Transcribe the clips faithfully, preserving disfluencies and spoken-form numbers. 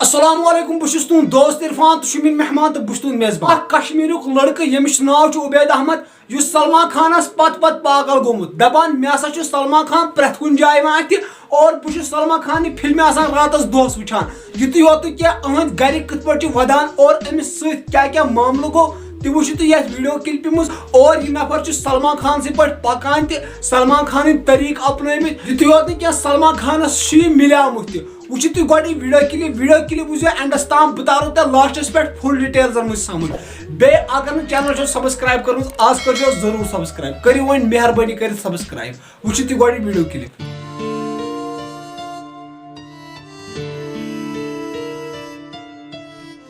السلام علیکم، بہٕ چھُس تُہُنٛد دوست عرفان، تہٕ چھُ میون مہمان، تہٕ بہٕ چھُس تُہُنٛد میزبان۔ اکھ کشمیٖرُک لڑکہٕ، ییٚمِس چھُ ناو چھُ عبید احمد، یُس سلمان خانس پتہٕ پتہٕ پاگل گوٚمُت، دپان، مےٚ ہسا چھُ سلمان خان پرٛٮ۪تھ کُنہِ جایہِ یِوان اَتھِ، اور بہٕ چھُس سلمان خان نہِ فلمہِ آسان راتس دۄہس وٕچھان۔ یُتُے یوت نہٕ کینٛہہ، أہنٛدۍ گرِکۍ کِتھ پٲٹھۍ چھِ ودان اور أمِس سۭتۍ کیٛاہ کیٛاہ معاملہٕ گوٚو، تہِ وٕچھِو تُہۍ یتھ ویڈیو کلپہِ منٛز۔ اور یہِ نفر چھُ سلمان خان سٕنٛدۍ پٲٹھۍ پکان تہِ، سلمان خانٕنۍ طریٖقہٕ اپنٲومٕتۍ۔ یُتُے یوت نہٕ کینٛہہ، سلمان خانس چھُ یہِ مِلیومُت تہِ۔ وٕچھِو تُہۍ گۄڈٕ یہِ ویڈیو کلپ، ویڈیو کلپ وٕچھزیو اینڈس تام، بہٕ تارو تۄہہِ لاسٹس پٮ۪ٹھ فل ڈیٹیلزن منٛز سمجھ۔ بیٚیہِ اگر نہٕ چینل چھو سبسکرائب کٔرمٕژ، آز کٔرزیو ضروٗر سبسکرائب، کٔرِو وۄنۍ مہربٲنی کٔرِتھ سبسکرائب۔ وٕچھِو تُہۍ گۄڈٕ یہِ ویڈیو کلپ۔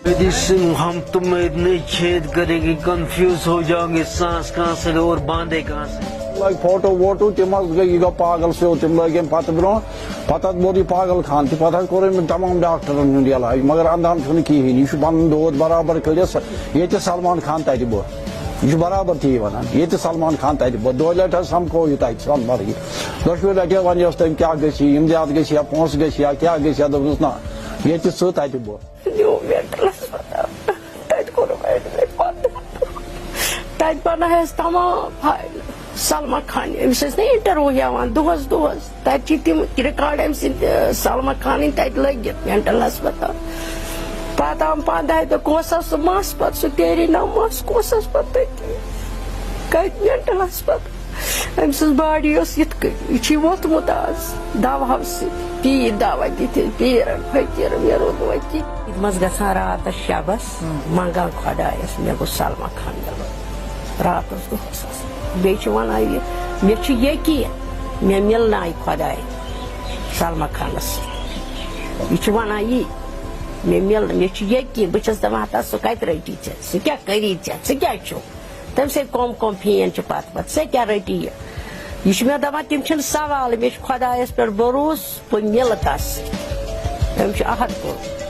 यदि सिंह हम तुम्हें नहीं छेद करेंगे, कंफ्यूज हो जाओगे, सांस कहाँ से ले और बांधे कहाँ से। لٲگۍ فوٹو ووٹو، تِم حظ گٔے، یہِ گوٚو پاگل سیوٚد۔ تِم لٲگۍ أمۍ پتہٕ برونٛہہ، پتہٕ حظ ووٚن یہِ پاگل خان تہِ، پتہٕ حظ کوٚر أمۍ تمام ڈاکٹرن ہُنٛد علاج، مگر اندان چھُنہٕ کِہیٖنۍ۔ یہِ چھُ پنُن دود برابر کٔڑِتھ، ییٚتہِ سلمان خان تتہِ بہٕ، یہِ چھُ برابر تی ونان، ییٚتہِ سلمان خان تتہِ بہٕ۔ دۄیہِ لٹہِ حظ سمکھو یہِ تتہِ سۄنہٕ مرگہِ، دۄشوٕے لٹہِ وۄنۍ یۄس تٔمۍ کیٛاہ گژھِ، امداد گژھِ یا پونٛسہٕ گژھِ یا کیٛاہ گژھِ یا دوٚپنس نہ، ییٚتہِ ژٕ تتہِ بہٕ۔ نیوٗ مینٹل ہسپتال۔ تتہِ کوٚرُم ایڈمٹ۔ پتہٕ تتہِ بنٲوہس تمام فایلہٕ۔ سلمان خان، أمِس ٲسۍ نہ انٹرویو ہٮ۪وان دۄہس دۄہس۔ تتہِ چھِ تِم ریکارڈ أمۍ سٕنٛدۍ، سلمان خانٕنۍ تتہِ لٔگِتھ مینٹل ہسپتال۔ پتہٕ آم پنٛداہہِ دۄہ کوسس سُہ مس، پتہٕ سُہ تیری نہ مس کوسس پتہٕ تٔتی۔ کتہِ مینٹل ہسپتال؟ أمۍ سٕنٛز باڈی ٲس یِتھ کٔنۍ، یہِ چھُے ووٚتھمُت آز دواہو سۭتۍ۔ پیٖر دوا دِتھ، پیٖرن فقیٖرن، مےٚ روٗد نہٕ وۄنۍ کِہیٖنۍ۔ ییٚتہِ منٛز گژھان راتس شبس منٛگان خۄدایس، مےٚ گوٚژھ سلمان خان مِلُن۔ راتس دۄہس آسان۔ بیٚیہِ چھُ ونان یہِ، مےٚ چھُ یقیٖن مےٚ مِلنایہِ خۄداے سلمان خانس سۭتۍ۔ یہِ چھُ ونان یی، مےٚ مِلنہٕ، مےٚ چھُ یقیٖن۔ بہٕ چھَس دپان، ہتا سُہ کتہِ رٹی ژےٚ، سُہ کیٛاہ کری ژےٚ، ژٕ کیٛاہ چھُکھ؟ تٔمۍ سٕے کۄم کۄم فین چھِ پتہٕ پتہٕ، ژےٚ کیٛاہ رٔٹی یہِ؟ یہِ چھُ مےٚ دَپان، تِم چھِنہٕ سوالٕے، مےٚ چھُ خۄدایَس پٮ۪ٹھ بروسہٕ، بہٕ مِلہٕ تَس سۭتۍ۔ أمۍ چھُ عہد کوٚرمُت۔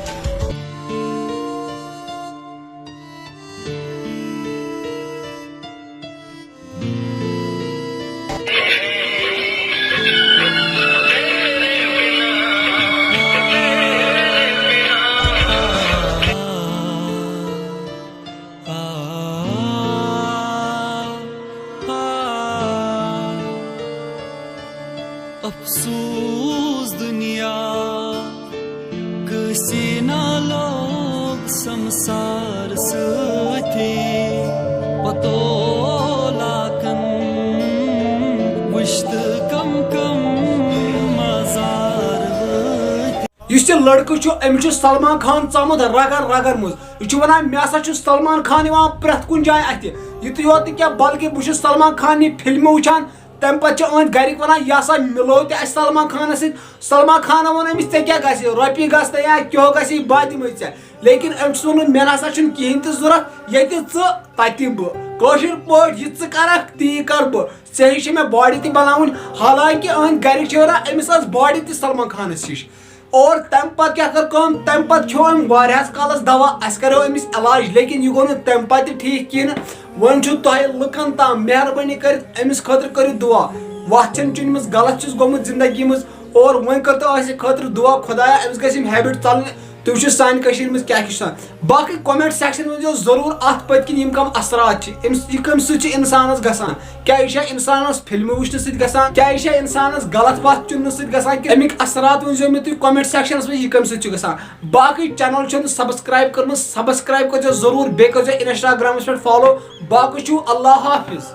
افسوس دنیا، کٲنٛسہِ نا لوگ سمسار سۭتھی۔ پتو لاکن وٕچھ تہٕ کم کم مزار وٲتۍ۔ یُس یہِ لڑکہٕ چھُ، أمِس چھُ سلمان خان ژامُت رگن رگن منٛز۔ یہِ چھُ ونان، مےٚ ہسا چھُ سلمان خان یِوان پرٛٮ۪تھ کُنہِ جایہِ اَتھِ۔ یُتُے یوت نہٕ کینٛہہ، بلکہِ بہٕ چھُس سلمان خان نہِ فلمہٕ وٕچھان۔ تَمہِ پَتہٕ چھِ أہٕنٛدۍ گَرِکۍ وَنان، یہِ ہسا مِلو تہِ اَسہِ سلمان خانَس سۭتۍ۔ سلمان خانَن ووٚن أمِس، ژےٚ کیٛاہ گژھِ، رۄپیہِ گژھِ تہٕ یا کیٛاہ گژھِ، بہٕ دِمَے ژےٚ۔ لیکن أمۍ چھُس ووٚنمُت، مےٚ نہ سا چھُنہٕ کِہیٖنۍ تہِ ضوٚرَتھ، ییٚتہِ ژٕ تَتہِ بہٕ۔ کٲشِر پٲٹھۍ، یہِ ژٕ کَرَکھ، تی کَرٕ بہٕ۔ ژےٚ ہِش چھےٚ مےٚ باڈی تہِ بَناوٕنۍ۔ حالانکہِ أہٕنٛدۍ گَرِکۍ چھِ وَنان، أمِس ٲس باڈی تہِ سلمان خانَس ہِش۔ اور تَمہِ پَتہٕ کیٛاہ کٔر کٲم؟ تَمہِ پَتہٕ کھیوٚو أمۍ واریاہَس کالَس دَوا، اَسہِ کَریو أمِس علاج، لیکن یہِ گوٚو نہٕ تَمہِ پَتہٕ تہِ ٹھیٖک کِہیٖنۍ۔ وۄنۍ چھُو تۄہہِ لُکَن تام مہربٲنی کٔرِتھ أمِس خٲطرٕ کٔرِو دُعا۔ وَتھ چھَنہٕ چُنمٕژ، غلط چھُس گوٚمُت زِندگی منٛز، اور وۄنۍ کٔرۍتو اَسہِ خٲطرٕ دُعا، خۄدایا، أمِس گژھِ یِم ہیبِٹ ژَلٕنۍ۔ تُہۍ وٕچھِو سانہِ کٔشیٖرِ منٛز کیٛاہ کیٛاہ چھُ آسان۔ باقٕے comment section منٛز یِیِو ضروٗر اَتھ پٔتۍ کِنۍ یِم کَم اثرات چھِ، أمِس، یہِ کَمہِ سۭتۍ چھِ اِنسانَس گژھان۔ کیٛاہ یہِ چھا اِنسانَس فِلمہٕ وٕچھنہٕ سۭتۍ گژھان؟ کیٛاہ یہِ چھا اِنسانَس غلط وَتھ چُننہٕ سۭتۍ گژھان؟ کہِ اَمِکۍ اثرات ؤنۍزیو مےٚ تُہۍ comment sectionَس منٛز، یہِ کَمہِ سۭتۍ چھُ گژھان۔ باقٕے channel چھَنہٕ subscribe کٔرمٕژ، subscribe کٔرۍزیو ضروٗر، بیٚیہِ کٔرۍزیو Instagramَس پٮ۪ٹھ follow۔ باقٕے چھُو اللہ حافظ۔